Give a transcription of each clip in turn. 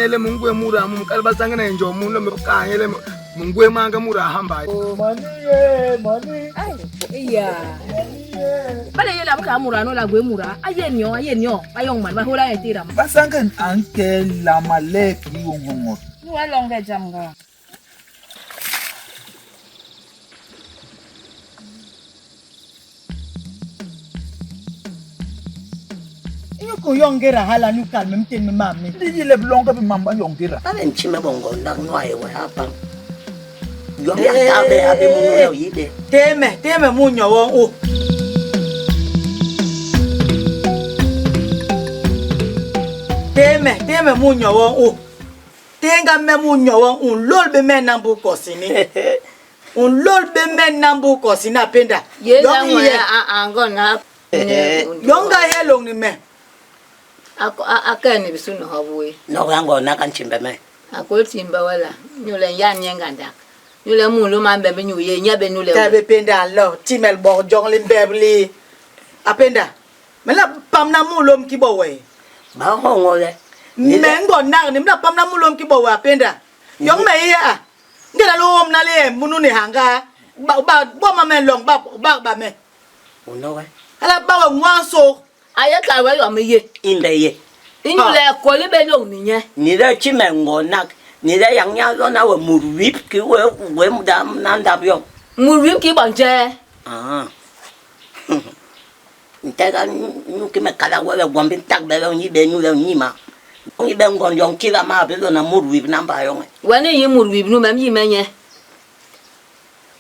nye le mungwe mura mu kal basangana njo mu no me ka nye le mungwe manga mura hamba. Iya. Bale yela buka mura no la gwe mura. Aye nyo aye nyo. Bayong man ba hola etira. Basangen anke la malek yungungo. Nuwa longe jamga. Inyu ko yoñ ngéda hala nu kal me mintén mi mam mi. Di yi le bilonge bi mam ba yoñ ngéda. Ba be nchime bo ngondak nwa ye we apa. Yom ya ta be abe mu no yi be. Téé me, téé me mu nyo woñ u. Téé me, téé me mu nyo woñ u. Tééñga me mu nyo woñ u nlôl bé me nambu kosini. U nlôl bé me nambu kosini a pénda. Yoñ i yé. Yoñ nga yé lôñni me. A kee ni bisu ni hop wé. Nok ya ngôna ka ntimbe me. A kôli timbhe we la, inyule n yan nye ngandak. Inyule munlôm a mbemb inyu yé, nye bé nu le Ta bé pénda a nlo timel bok joñ li mbep li. A pénda, me nla pamna munlôm ki bo we. Ba hoñol le. Me ngônak ni, me nla pamna munlôm ki bo we a pénda. Yoñ me i a. Ngéda lo ôm na li em munu ni hanga, ba ba boma me nloñ ba ba ba me. U noge. Hala ba we ngwa nsôk. A yé kal we yom i yé. Imbe yé. Inyule kôli bé lôñni nye. Ni le ti me ngônak. Ni le yak nye a lona we mut wip ki we we muda na ndap yoñ. Mut wip ki bo njee? Ah. Ntega nyu ki me kala we le gwom bi ntagbe le u nyi bé inyule u nyi ma. U nyi bé ngond yoñ kila ma a bi lona mut wip na mba yoñ. We ni yi mut wip nu me yi me nye.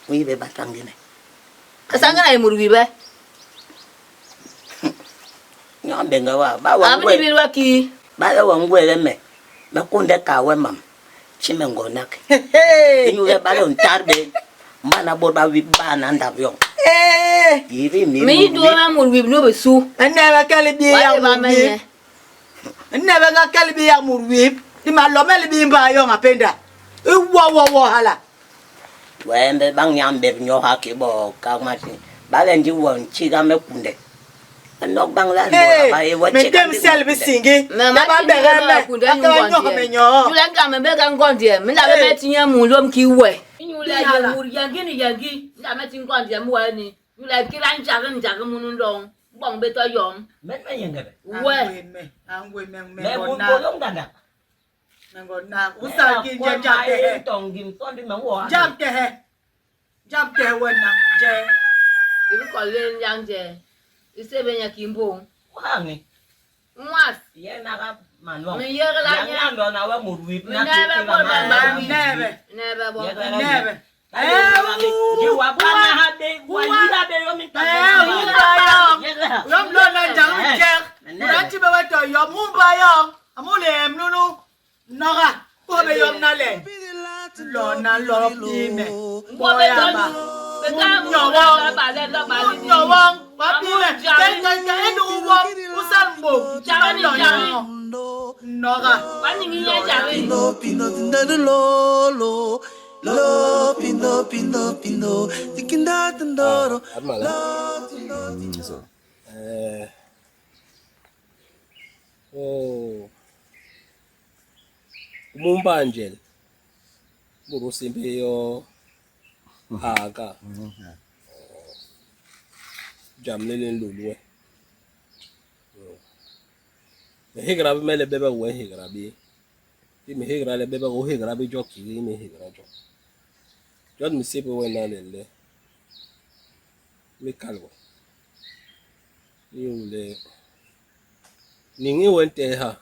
U yi bé basañgene. Basañgene a yé mut wip e? Nyo mbéñge wa, ba we A bi nibil we kii? Ba le we ngwélél me, me kunde ka we mam, ti me ngônak. Inyule ba le u ntat bé, mana bôt ba wip ba na ndap yoñ. Yiri mi Me yi doo me mut wip nu bisu. Nneebe kel i bi Wa yak léba mut me wip. nye. Nneebe nga kel i bi yak mut wip. Di ma lo me li bi mba yoñ a pénda. I wo wo wo hala. Wembe ba nyambe nyo ha ki bo ka ma ti. Ba le ndi wo nchiga me kunde. Nok bang la Hey, ba ye wo me chiga dem sel bi singi. Me ma Ba ti bege me me. kunde Ba nyu ka nyo ngondie. me nyo. Nyule nga me be ka ngondie. Me la be me ti nye munlôm ki we. Inyule ye mur yangi ni yangi. Nda me ti ngondie mu we ni. Nyule kila njagi njagi munu ndong. Bong be to yom. Me me yenge be. We. Me, angwe me me Me ngona. wo bo nganda. Me ngona. Usal ki nje jam tehe. Tongim tondi me wo. Jam tehe. Jam tehe wena. Je. Ibi ko le njang je. Ise be nya ki mbong. Wangi. Nwas. Ye na ka manwa. Me yegla Ya nye. nya ndo na we mur wip Me na nebe ki bo ba ba wip. Nebe. Nebe bo. Nebe. Ye wa ba na ha be wa yira be yo mi ta. Eh, umba yo. Yom lo na jang jek. Urachi be weto yom umba yo. Amule em nunu. Noga. Ko be yom na le. Lo na lo pi me. Bo be to nu. Be ka mu ba ba le lo ba li. Nyo wong. Wa pi me. Ken ken ken enu wong. Usal mbo. Jari ni jari. Noga. Wa ni ngi nya jari. Pindo pindo tindo lo lo lo pindo pindo pindo tikinda tindoro Admala. lo tindo tindo Eh. Oh. Umumbanjel. Burusimbe yo aka. Jamlele lulwe. Me higra bi mele bebe we higra bi. Ti me higra le bebe go higra bi joki me higra jo. Jod mi sibe we na lele. Mi kalwo. Yule. Ningi wente ha.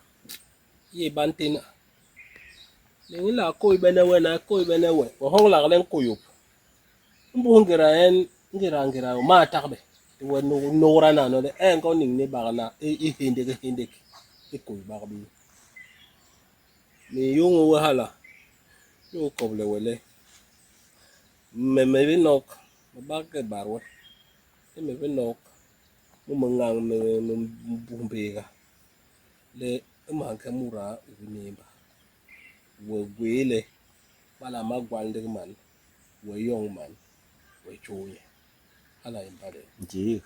Ye bantina. Ningi la ko ibene we na ko ibene we. Wo hong la len ko yup. Mbu ngira en ngira ngira ma takbe. We no no ra na no le en ko ning ne ba na e e hinde ke hinde ke. E ko ba bi. Ni yungu we hala. Yo koble wele. Me me bi nok. Me ba ke barwe. E me bi nok. Mu me ngang me me bumbega. Le manke mura ubinimba. We gwele. Bala magwal ndeg man. We yong man. We choye. Hala imbale. Ntiik.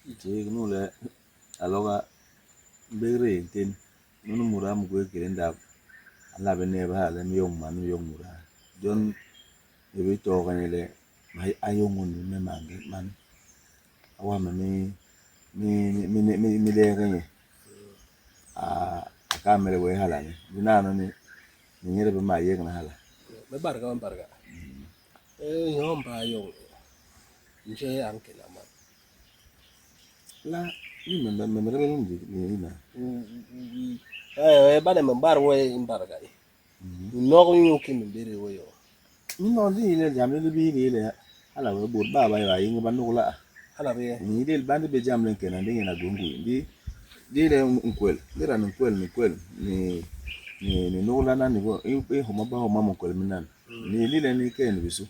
Ntiik nu le aloga begre ten. Nunu muda mu gwé kédé ndap, a nla bé neebe hala le me yoñ man, me yoñ muda. Jon me bi toohe nye le a yoñ ngond ni me mañge man, a was me me leege nye. A kal me le wee hala ni. Ndi nano ni, me nyéda bé me a yégna hala. Me barga me barga. Nyoo mba yoñ, njee a nkena man? La, ni me me me me ndi ni na. Eh, bane me mbar we imbarga i. Nok nyu ki me mbere we yo. Ni no ndi le jam le bi li le hala we bôt ba ba ba yingi ba nugla. Hala be. Ni le bande be jam le nkena ndi ngena gwe ngui. Ndi di le nkwel, ndi ra nkwel ni nkwel ni ni ni nugla na ni bo i homa ba homa mo nkwel minan. Ni li le ni ke ni bisu.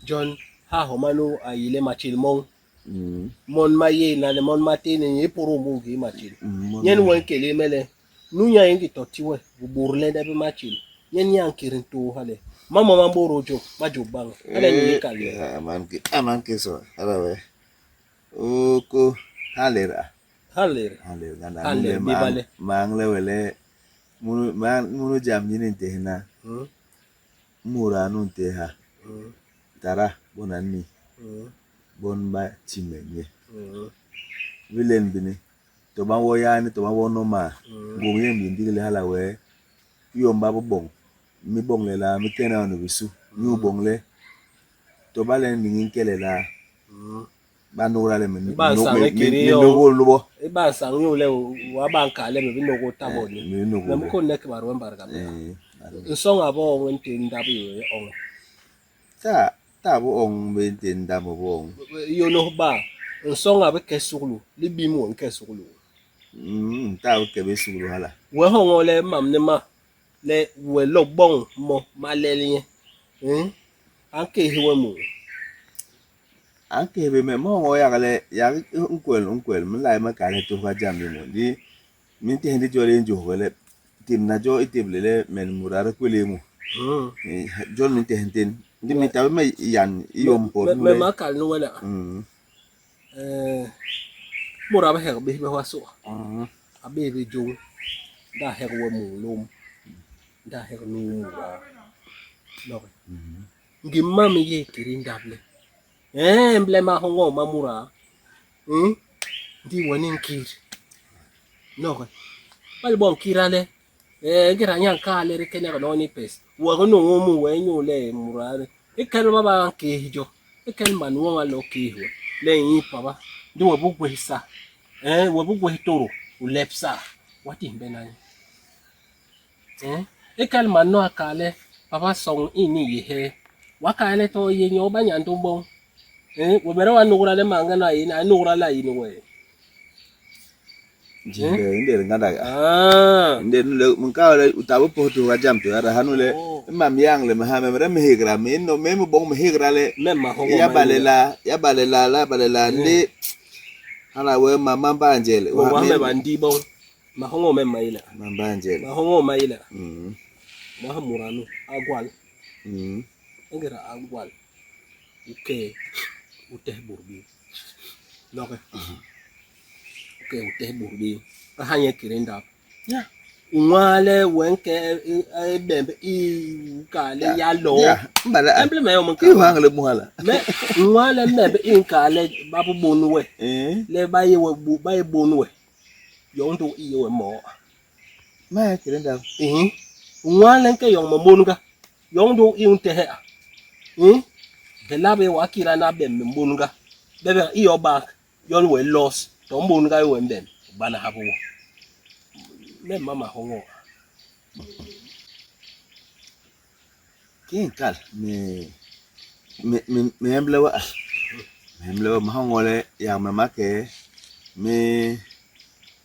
Jon ha homa nu a yi le matjél moñ mon ma yé na le mon ma tééne nye i pôdôl mu ngi matjél. Nyen we nkele me le nu nya ngi to ti we u bôr le be matjél. Nyen nya nkir ntoo ha le mam ma mbôrô jo ma jo bañ. Hala nyen i kal le. Aman ke aman ke so hala we. Oko halera. Haler. Haler ganda Haler le bibale. mang le wele munu mang munu jam nyini ntehna. Mura nu nteha. Tara bona ni bon ba time nye. Bilen bini to ba wo yani to ba wo no ma. Ngum yem bi ndig le hala we yom ba bo boñ mi boñ le la mi kena no bisu nyu boñ le to ba le ni nkele la ba nugla le mi Ba nsang mi e kiri mi yo. nugul lubo E ba nsang yo le wa ba nkale me bi nogo tabo ni. mi nugul Me ko nek ba rwembar ka. Nsong abo ong nte ndab yo e ong. ta ta bo ong be nte ndam bo ong Yo no ba nsong abe ke suglu li bi mo nke suglu. Ta bo ke be suglu hala We hongo le mam ne ma le we lo bong mo ma le nye. Hmm. An ke hi we mu. An ke be me mo ngo yak le yak nkwel nkwel mi lai ma ka le to ka jam ni mo di min te ndi jole njo le tim na jo iteble le men murara kwele mu jon min te nten ndi mi tabe me yan yom por Me ma kal no wala. Eh mura ba hek be be waso. A be be jo. Da hek we mu lom. Da hek nu mura. No. Ngi mam ye kiri ndable. Eh mble ma hongo ma mura. Ndi woni nkir. No. Bal bon kirale. Eh ngira nyan ka le re kene no ni pes. Wa no mu we nyu le mura. E kel ba ba ke jo. E kel man wo lo ke ho. Le yin papa. Ndi wo bu gwe sa. Eh wo bu gwe toro. U lepsa. Wati mbe na ni. Eh e kel man no akale papa song ini ye he. Wa kale to ye nyo ba nyan to bon. Eh wo mere wa nugura le manga na yin a nugura la yin we. Inde inde ngada Ah. inde le mun ka le utabu po to ka jam to ara hanu le mam yang le ma me re me higra me no me mo bong me higra le Me ma hongo ya ma bale la ya bale la la bale la ndi hala we mama banjele Wo wa me ba ndi bon. Ma hongo me ma ila. mama banjele Ma hongo ma ila. Ma ha muranu agwal. Ngira agwal. Uke uteh burbi. Noke. Uke uteh burbi. Ahanye kirinda. Ya. Ngwale wenke ebembe i ukale ya lo. ya mbala Emble me yo ki mka. hang le muhala Me ngwale mebe inkale babu bonwe. eh Le ba ye we bu ba ye bonwe. Yondo iye we mo. ma kirenda Eh. Ngwale nke yong mo bonuga. Yondo i untehe. Eh. Bela be wa kira na be me bonuga. Bebe iyo ba yon we loss. To bonuga we mbem. Bana hapo. Me mama hongo. kin kal me me me me emble wa me emble wa ma hongole ya me make me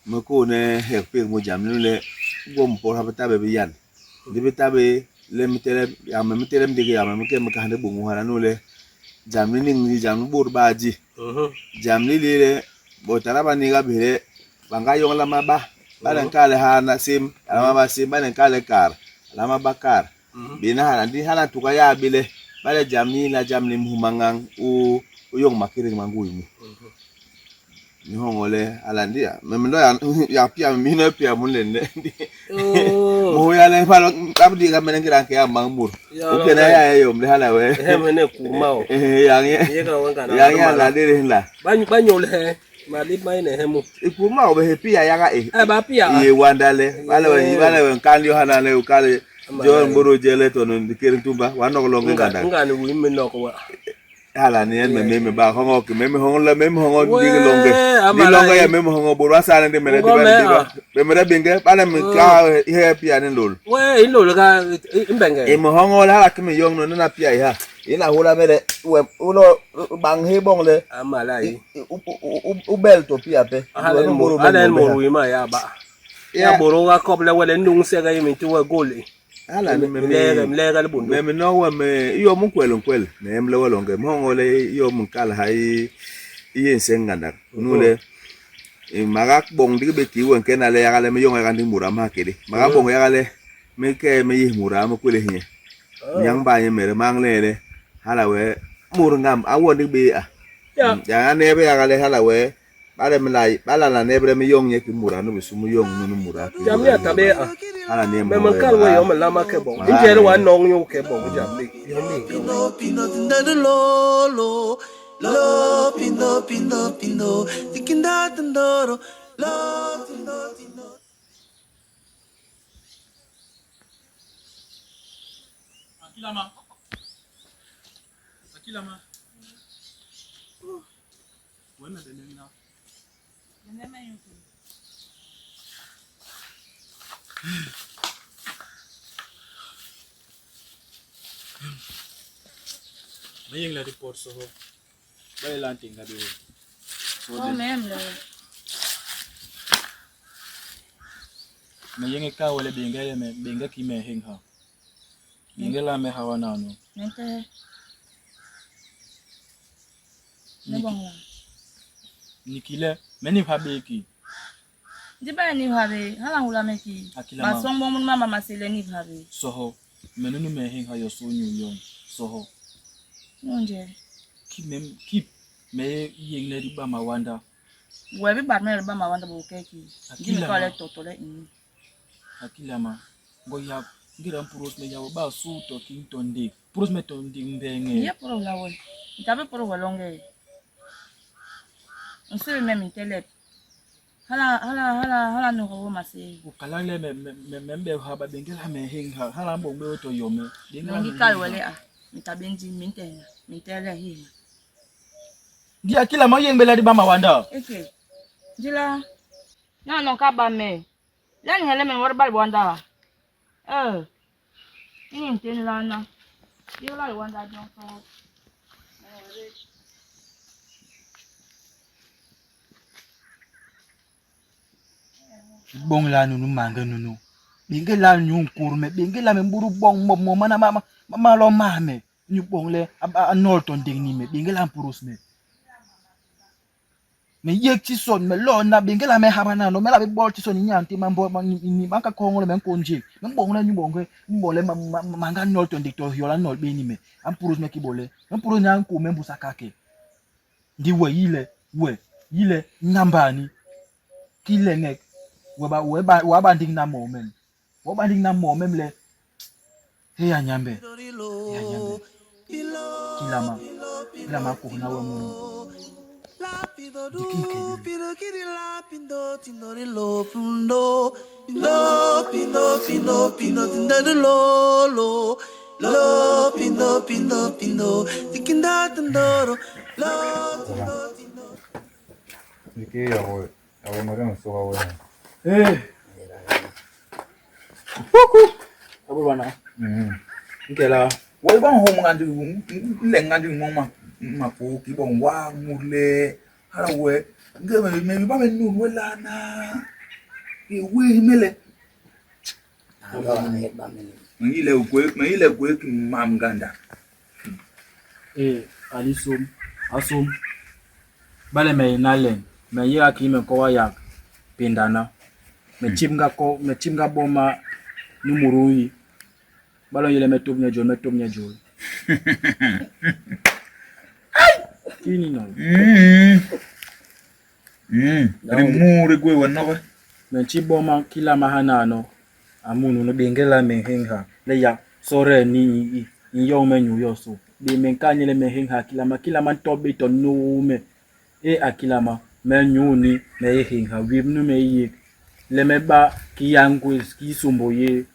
me ko ne hek pe mo jam le gom por ha tabe bi yan ndi bi tabe le mi tele ya me mi tele mi ya me ke me ka hande bongo hala no le jam ni ni jam bor ba ji jam ni le bo taraba ni ga bere banga yong la ma ba ba len kale ha na sim ala ma ba sim ba len kale kar ala ma ba kar bina hala ndi hala tuka ya bile ba le jam ni la jam ni mumangang u u yong makiring mangui mu. Mi hoñol le hala ndi me me lo yak pia mi no pia mun len ne. Mo ya le fa ab di ga me ngira ke amang mur. U ke na ya yom le hala we. He me ne kurma o. Yang ye ka wan kana. Yang ya la de la. Ba ba nyol he. Ma li mai ne he mu. Ikurma o be he pia ya ga e. Eh ba pia. Ye wanda le. Ba le ba le kan yo hana le u kale. Jon mboro jele to no dikir tumba wa nok longe nganda. Ngani wi me nok wa. Hala ni en me me ba hongo ki me me hongo la me me hongo di longe. Di longe ya me me hongo boro asana ndi mere di ba di ba. Be mere binge ba le me ka he pia ni lol. We in lol ka imbenge. E me hongo la hala ki me yong no na pia ha. Ina hula mere we ulo bang he bong le. Amala yi. U bel to pia pe. Hala en mo hala en mo wi ma ya ba. Ya boro ga koble wele ndung sega yimi ti we goli. Hala ni me me mlega le bundu. Me me no we me iyo mun kwelo kwel. Me mle we longe mo ngole iyo mun kala hay iye senga Nule maga bong di be ki wen kena le yagale me yonga kandi mura ma kede. Maga bong yagale me ke me yi mura me kwele hinye. Nyang ba nye mere mang le le. Hala we mur ngam a won di be a. Ya ne be yagale hala we bale me la bala la nebre me yong nye ki mura no be sumu yong no mura ki. Jam ya tabe a. Hala ne me man kal we yo me lama ke bon. Injere wa nong yo ke bon jam le. Yo me. Pino pino tindaro lo lo pino pino pino tikinda tindoro lo tindo tindo. Akilama. Akilama. Wena denena. Me yeng la report so ho. Ba lanting ka be. Oh mem le. Me yeng ka wala benga me benga ki me hing ha. Benga la me hawana no. Mente. Ne bong la. Nikile me ni habe ki. Di ba ni habe, hala hula me ki. Ba song bo mun mama masele ni habe. Soho me nunu me hing ha yo so nyu yong. Soho. Nonje. Ki me ki me yeng le di ba mawanda. We bi ba me ba mawanda bo ke ki. Di me ka le totole ni. Akilama ngo ya ngira mpuros me ya ba su to ki ntonde. Puros me tondi mbenge. Ye puro la we. Ntabe puro we longe. Nse me mi tele. Hala hala hala hala no go mase. Ukala le me me me mbe ha ba bengela me hing ha. Hala mbo mbe to yo me. Bengela ngi kal wele a. Ntabe ndi mi ntena. Mi tele hi. Ndi akila ma yeng bela di ba mawanda. Eke. Ndila. Na no ka ba me. Lani hele me war bal wanda. Eh. Ni ntena la na. Yo la wanda jon so. Bong la nunu manga nunu. Binge la nyu kurme, binge la me mburu bong mo mo mana mama mama lo mame. Nyu bong le a nol ton ding ni me, binge la mpurus me. Me yek ti son me lo na binge la me habana no me la be bol ti son ni anti mambo ni manka kongo le me konje. Me bong la nyu bong ke mbole manga nol ton ding to yola nol be ni me. Am purus me kibole. Me purus nyan ku me mbusakake. Ndi we yile we yile nambani. Kile nek we ba we ba nding na mo mem. We ba nding na mo mem le. He ya nyambe. Ya nyambe. Kilama. Kilama ko na we mu. Pino pino tindaro lo lo lo pino pino pino tikinda tindoro lo tindo tindo. Niki ya we ya we mare so wa we. Eh. Kuku. Abo bana. Nkela. We ba ho ngandi le ngandi ngoma ma ko ki bon wa mule hala we nge me me ba me nu we la na. E we mele. Mangile ukwe mangile kwe ki mamganda. Eh alisum asum. Bale me nalen me ye ki me ko wa ya pindana. Me chimga ko me chimga boma numurui. Balo yele me top nya jol me top nya jol. Kini no. Ri mu ri gwé we noge. Me nti bo ma kila ma hanano a munu no béñge la me nhéñha le yak sore ni i i yoñ me nyu yosô. Bé me nkal nye le me nhéñha kila ma kila ma ntop bé to nuu me. E a kila ma me nyu ni me yé héñha wip nu me yé le me ba ki ya ngwés ki sombo yé.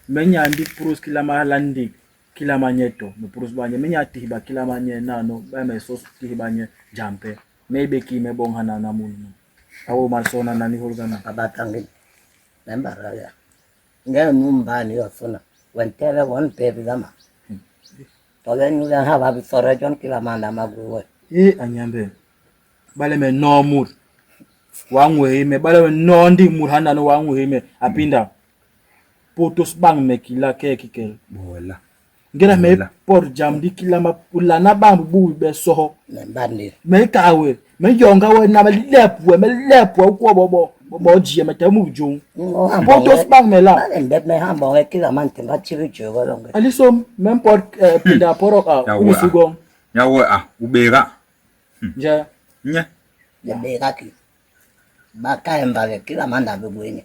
Me nya ndik purus kila ma hala ndik kila ma nye to me purus ba nye me nya tihba kila ma nye nano ba me sos tihba nye jampe. Me yi bé kii me boñ hanano a munu no. A wo mal sôhna nan ni hôlga nan. A ba tangin, me mbadga le, Ngeñ nu mba ni yosôna, we ntebe won mpe bilama? Tole inyule hala bi sôhre jon ki lama nlama gwé we. Éé a Nyambe, bale me noo mut, w'a nwéhél me, bale me noo ndik mut hanano, w'a nwéhél me. A pinda, pôdôs bañ me kila kekikel. Ngéda me pot jam di kila ma u lana bañ bibuk bi bé soho. Me mbat ndi. Me kal we, me yoñ nga we na me lep we, me lep we u kwo bo bo bo jiye me tehe mu bijôñ. Pôdôs bañ me la. Bale mbep me ha mbôñge kila ma ntémb a tibil jôô we loñge. Alisom, me mpot pinda podok a u bisu gwoñ. Nya we a, u bééga. Njee? Nye. Me bééga ki. Ba kal mbale kila ma nda bi gwé nye.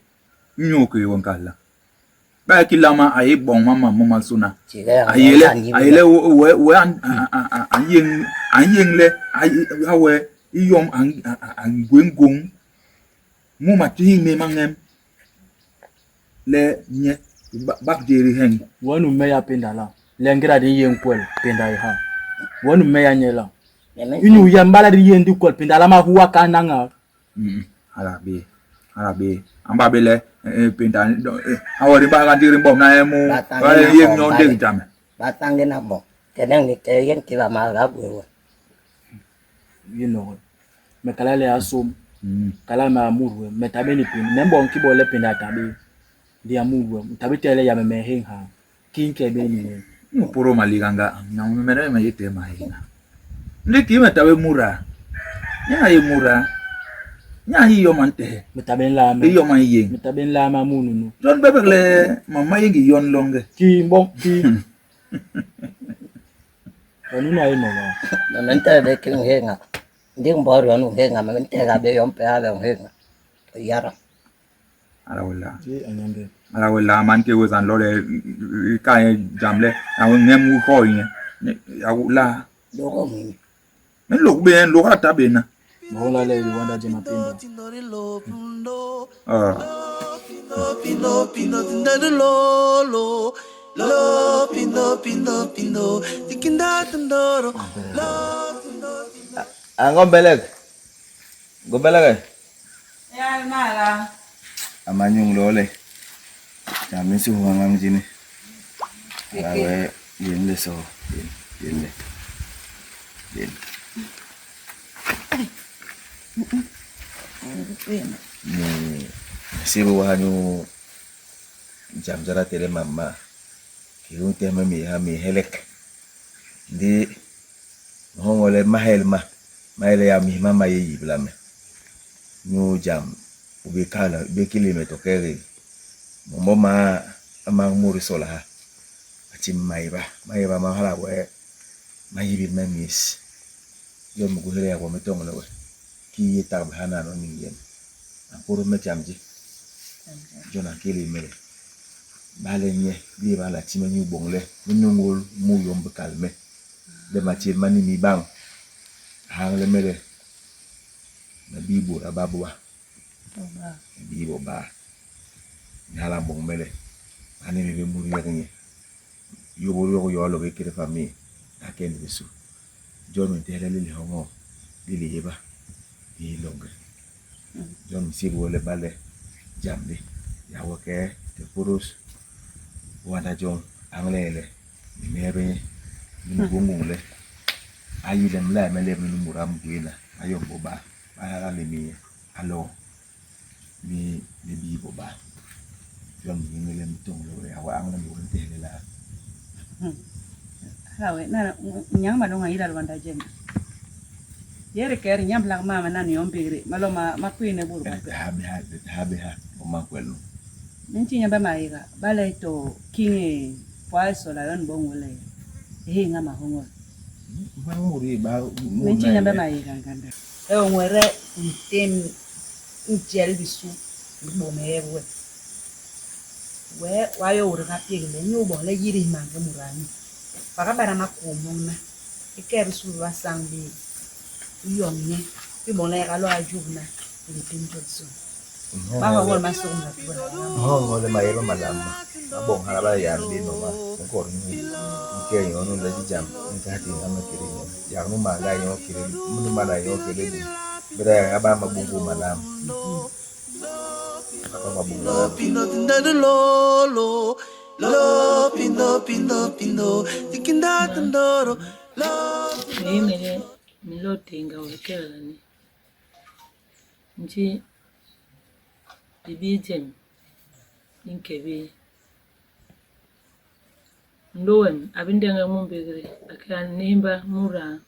Inyu kii we nkal la? Baa ki lama a yé boñ mam ma momasôna? A yé le, a yé le we, we a, a, a, a yéñ, a yéñ le a, a we i yom a, a, a gwé ngôñ mu matiñ mé ma ñem le nye bak jé li heñ. Wen u meya pénda la, le ngéda di yé nkwel, pénda i ha. Wen u meya nye la. Inyu yem bala di yé ndi kwel, pénda la ma huwa ka naña. Hala bé, hala bé. A mba bé le penta a wari ba ga ndiri mbom na mu ba ye nyo ndek jame. Ba tange na bo. Teneng ni te yen kila ma ga gwe we. You know. Me kala le asom. Kala me amour we. Me tabe ni pin. Me mbon ki bo le penda tabe. Ndi amour we. Tabe tele ya me me heng ha. Ki nke be ni me. Mu poro maliga nga na me me me yete ma hina. Ndi ki me tabe mura. Nya ye mura. Nya yi yo man tehe. Me tabe nlame. I yo man yeng. Me tabe nlame amunu nu. Jon bebek le mama yengi yon longe. Ki mbon ki. Nunu aye nola. Me me ntehe be ki nhenga. Ndi mbor yon nhenga me ntehe be yon pe ale nhenga. Yara. Ala wala. Ala wala man ke wezan lole ka jam le na ngem u ko yin. Ya wula. Loko ngini. Me lok be lok ata be na. Mahola le Rwanda je mapinda. Ah. Pindo pindo pindo lo lo lo pindo pindo pindo tikinda tindoro lo pindo pindo. Ah, ngombelek. Ngombelek. Ya mala. Amanyung lole. Jami si huangang jini. Awe yen le so. Yen le. Yen. Ni sibu wanyu jam jara tele mama. Ki un tema mi ha mi helek. Ndi hongole mahel ma. Mahel ya mi mama ye yibla me. Nyu jam ube kala ube kilime tokere. Mombo ma amang muri sola ha. Achi maiba maiba ma hala we mayibi ma mis. Yo muguhele ya kwa metong lewe. Ki ye tab hana no ni yem. Ampuru me jamji. Jona kili mele. Bale nye bi ba la time nyu bongle. Minungul mu yomb kalme. Le matir mani mi bang. Hang le mele. Na bibo ababwa. Bibo ba. Nyala bong mele. Ani mi be muri nye. Yobo yobo yo lo be kere fami. Aken bisu. John mi tele lili hongo. Lili yeba. Li longe. John mi sibu le bale. Jambi. Ya wake te purus. Wanda jong anglele. Mi mebe. Mi gungung le. Ayi le mla me le mi muram gwina. Ayo boba. Ba le mi alo. Mi mi bi boba. John mi ngele mi tong le ya wa angle mi wonte le la. Hawe na nyang ma donga ila Rwanda jem. Yere ker nyam lang mama nan yombiri malo ma ma kwine buru ma. Habe ha habe ha o ma kwelo. Minchi nyamba maiga bale to kinge pwaso la yon bongole. Ehe nga mahongo. Ba muri ba Minchi nyamba maiga nganda. E nwere ntem njel bisu bome we. We wayo ur ga piegle nyu bo le yiri mange murani. Baka bara makumona. Ike bisu ba sangbi. Yonye. Ibona ya lo ajubna. Lipinto so. Ba ba wol masukuna kubona. Ho le mayeba malama. Mabong hala ba ya ndi no ma. Ngor ni. Nke yo no le jam. Nkati ama kiri no. Ya no ma ga yo kiri. Munu ma na yo kiri bu. Bera ya ba mabungu malama. Aba mabungu malama. Pindo tindo lo lo lo pindo pindo pindo tikinda tindoro lo Miyimele milotenga wekelani nti libi jem li nke bé nlô wem a bindenge mu mbegere a ke a nihimba mudaa.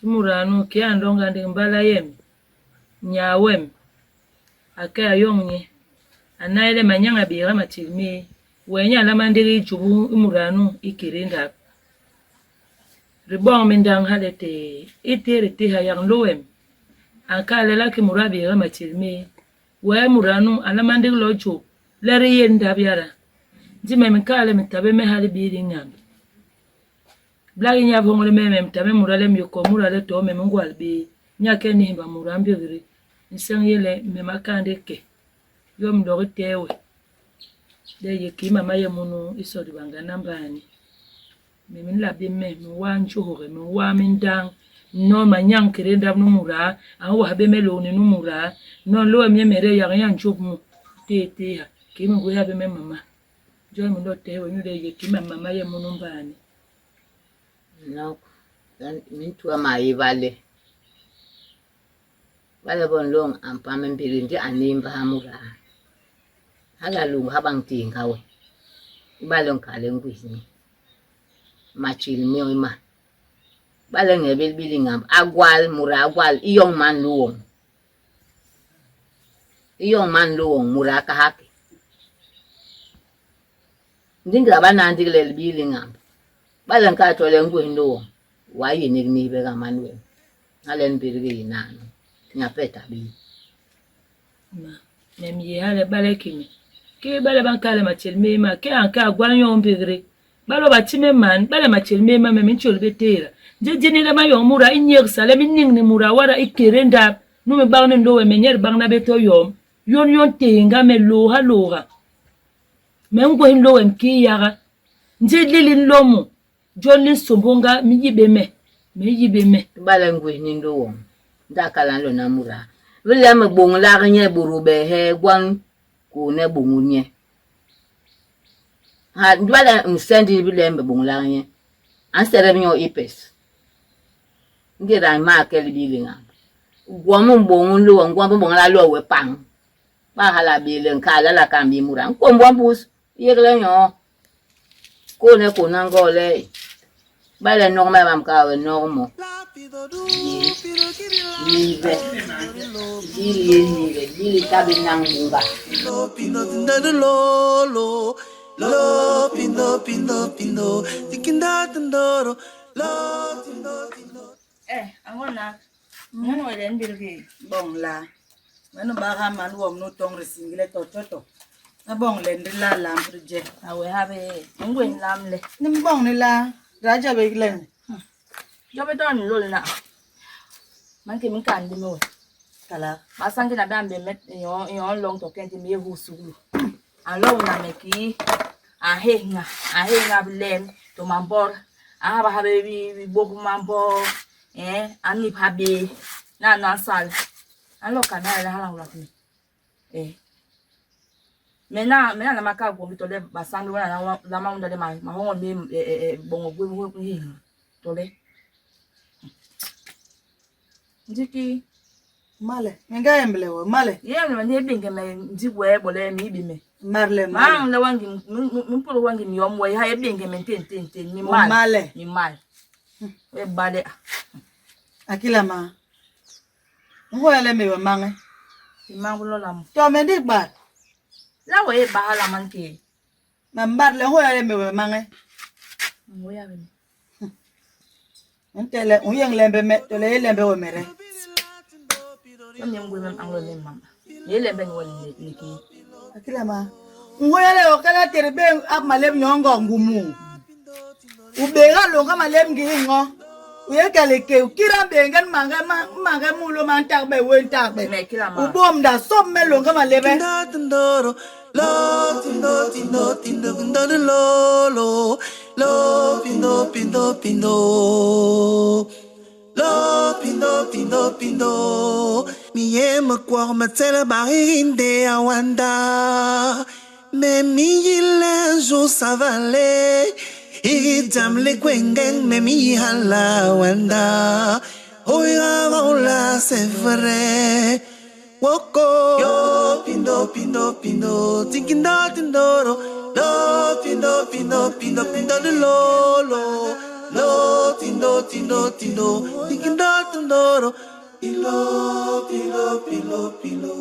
I mudaa nu kii a nlonga ndik mbala yem, nyaa wem a ke a yoñ nye, a nay le manyañ a biiga matjél méé, wee nye a nlama ndigi jubu i mudaa nu i kédé ndap. Di boñ mindañ ha letee, i téé di téha yak nlô wem a nkal le lakii mudaa a biiga matjél méé, wee i mudaa nu a nlama ndigi lo jôp le di yén ndap yada. Ndi me me nkal le me ta bé me ha libii li ñamb. Blak inyu a boñ le me me ta bé muda le me yé kon muda le to me me ngwal bé, nye a ke nihimba muda mbégdé. Nseñ yé le me ma kande ke, yom lok i téé we, le yé kii mama yé munu i sodi bañga namba ni. Me me nla bé me, me nwaa njohok, me nwaa mindañ, nno manyañ kédé ndap nu muda, a nwas bé me lôñni nu muda, nno nlô wem nyemede yak nye a njôp mu, téé téé ha, kii me ngwés ha bé me mama. Jon me nlo tehe we inyule yé kii mam mama yé munu mbani. Nok, mintua ma yé bale. Bale bo nlôñ a mpam mbiri ndi a nimbaha mudaa. Hala lung ha bañ tinga we. Ibale nkale ngwis nye. Matjil mioñ ma. Bale ngebil bili ngamb a gwal mudaa a gwal i yoñ man luwoñ. I yoñ man luwoñ mudaa kahak. Ndi ngéda ba naa ndik le libii li ngamb. Bale nkaa tole ngwis nluwoñ, wa yinig nihbega man wem. Hala en mbirgi i nano. Nya pet a bi. Ma, me me yé hala bale ki me. Kii bale ba nkal le matjél méé ma, kii a nke a gwal nyoo mbégdé. Ba lo ba ti me man, bale matjél méé ma me me ntjôl bé tééda. Ndi di ni le ma yoñ muda i nyégsa le me niñ ni muda wada ikédé ndap, nu me bak ni nlô wem, me nye di bagna bé to yom. Yon yon tééñga me lôôha lôôha. Me ngwés nlô wem kii yaga. Ndi li li nlo mu, jon li nsômbônga me yi bé me, me yi bé me. Ibale ngwés ni nlô woñ, ndi a kal a nlona muda, bile me bôñlak nye bôdô be he gwan kôhne bôñôl nye. Ha, ibale nsendi bile me bôñlak nye, a nsedep nyoo i pes. Ngéda a mah ke libii li ngamb, gwom u mbôñôl nlô woñ gwon bi boñ le a loo we pañ. Baa hala a bé le nkaa le hala a kamb i muda a nkôm wo mbus, yégle nyoo? Kôhne kôhna ngoo le ibale nok me mam ka we nok mo. Libe, li li yé libe, li li ta bé nañ bunga. Pindo tindo lo lo lo pindo pindo pindo tikinda tindoro lo tindo tindo Eh, angona. Ngono wele mbirgi. Bong la. Manu baga man wom no tong risingile to to to. Na bong le ndi la lam je. Awe habe ngwen lam le. Ni bong ni la raja be len. Jobe don lol na. Man ke min kan di me we. Kala. Ba sangi na be met yo yo long to kenti me hu suglu. An lo na me ki an he nga an he nga blem to mambor. An ha ba ha be bi boku mambor. Eh, an ni pa be na na sal. An lo kana la hala wala ni. Eh. Mena mena na maka go to le basangi wana na la ma unda le ma ma hongo me eh eh bongo gwe gwe gwe to le. Ndiki Male, minga emble we male. Ye me ne binge me ndi we bole mi bi me. Marle Ma male. le wangi mi polo wangi mi om we ha ye binge me ten ten ten mi mal. Male. Mi mal. We bale. Akila ma. Ngoyele me we mange. Mi ma lo la mo. To me ndi bar. La we ba hala man ke. Ma mbar le ngoyele me we mange. Ngo ya be. Ntele u yéñ lembe me tole yé lembe wemede. Mam ñem gwé mem añle me mam. Yé lembe ni wel ni ki. Akila ma. Ngoya le okala tere be ap malem nyongo ngumu. Ubega longa malem ngi ngo. Uye kale ke ukira bengen manga manga mulo man takbe wen takbe. Ubom da som me longa malebe. Lo tindo tindo tindo tindo lo lo lo pindo pindo pindo lo pindo pindo pindo mi yema kwa matela barinde awanda mais mi un jour ça va aller Igitam le kwengeng me mi hala wanda Oiga la c'est vrai Woko yo pindo pindo pindo tinkindo tindoro lo pindo pindo pindo pindo lo lo lo tindo tindo tindo tinkindo tindoro pilo pilo pilo pilo.